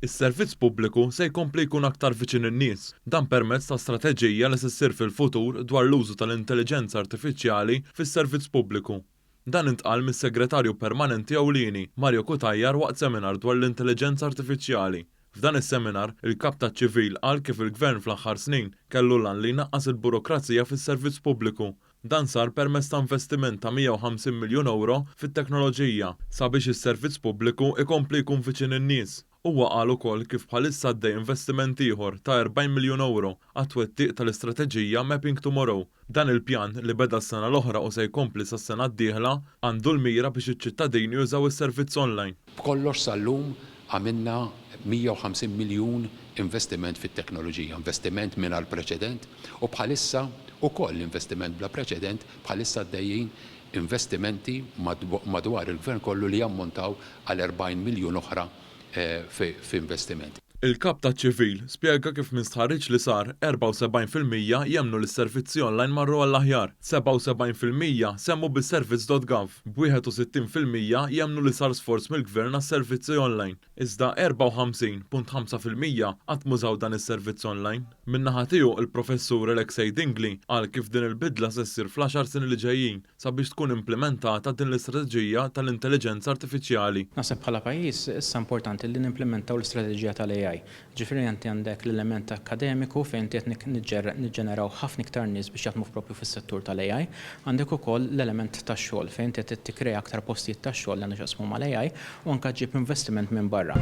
Is-servizz pubbliku se jkompli jkun aktar viċin in-nies. Dan permezz ta' strateġija li se ssir fil-futur dwar l-użu tal-intelliġenza artifiċjali fis-servizz pubbliku. Dan intqal mis-Segretarju Permanenti Ewlieni, Mario Cutajar waqt seminar dwar l-intelliġenza artifiċjali. F'dan is-seminar, il-Kap taċ-Ċivil qal kif il-Gvern fl-aħħar snin kellu l-għan li jnaqqas il-burokrazija fis-servizz pubbliku. Dan sar permezz ta' investiment ta' 150 miljun ewro fit-teknoloġija sabiex is-servizz pubbliku ikompli jkun viċin in-nies. Huwa qal ukoll kif bħalissa għaddej investiment ieħor ta' 40 miljun ewro għat-twettiq tal-istrateġija Mapping Tomorrow. Dan il-pjan, li beda s-sena l-oħra u se jkompli sas-sena d-dieħla, għandu l-mira biex iċ-ċittadini jużaw is-servizz online. B'kollox sal-lum għamilna 150 miljun investiment fit-teknoloġija, investiment mingħajr preċedent u bħalissa ukoll investiment bla preċedent, bħalissa għaddejjin investimenti madwar il-Gvern kollu li jammontaw għal 40 miljun oħra f'investiment. Il-Kap taċ-Ċivil spjega kif minn stħarriġ li sar, 74% jemmnu li s-servizzi online marru għall-aħjar, 77% semmu bis-servizz.gov, b'61% jemmnu li sar sforz mill-Gvern għas-servizzi online, iżda 54.5% qatt m'użaw dan is-servizz online. Min-naħa tiegħu, il-Professur Alexei Dingli qal kif din il-bidla se ssir fl-għaxar snin li ġejjin sabiex tkun implimentata din l-istrateġija tal-intelliġenza artifiċjali. Naħseb bħala pajjiż issa importanti li nimplimentaw l-istrateġija tal-AI. Ġifieri inti għandek l-element akkademiku fejn inti qed niġġeneraw ħafna iktar nies biex jaħdmu proprju fis-settur tal-AI. Għandek ukoll l-element tax-xogħol fejn inti qed tikkrea aktar postijiet tax-xogħol li għandu x'jaqsmu mal-AI u anke ġġib investiment minn barra.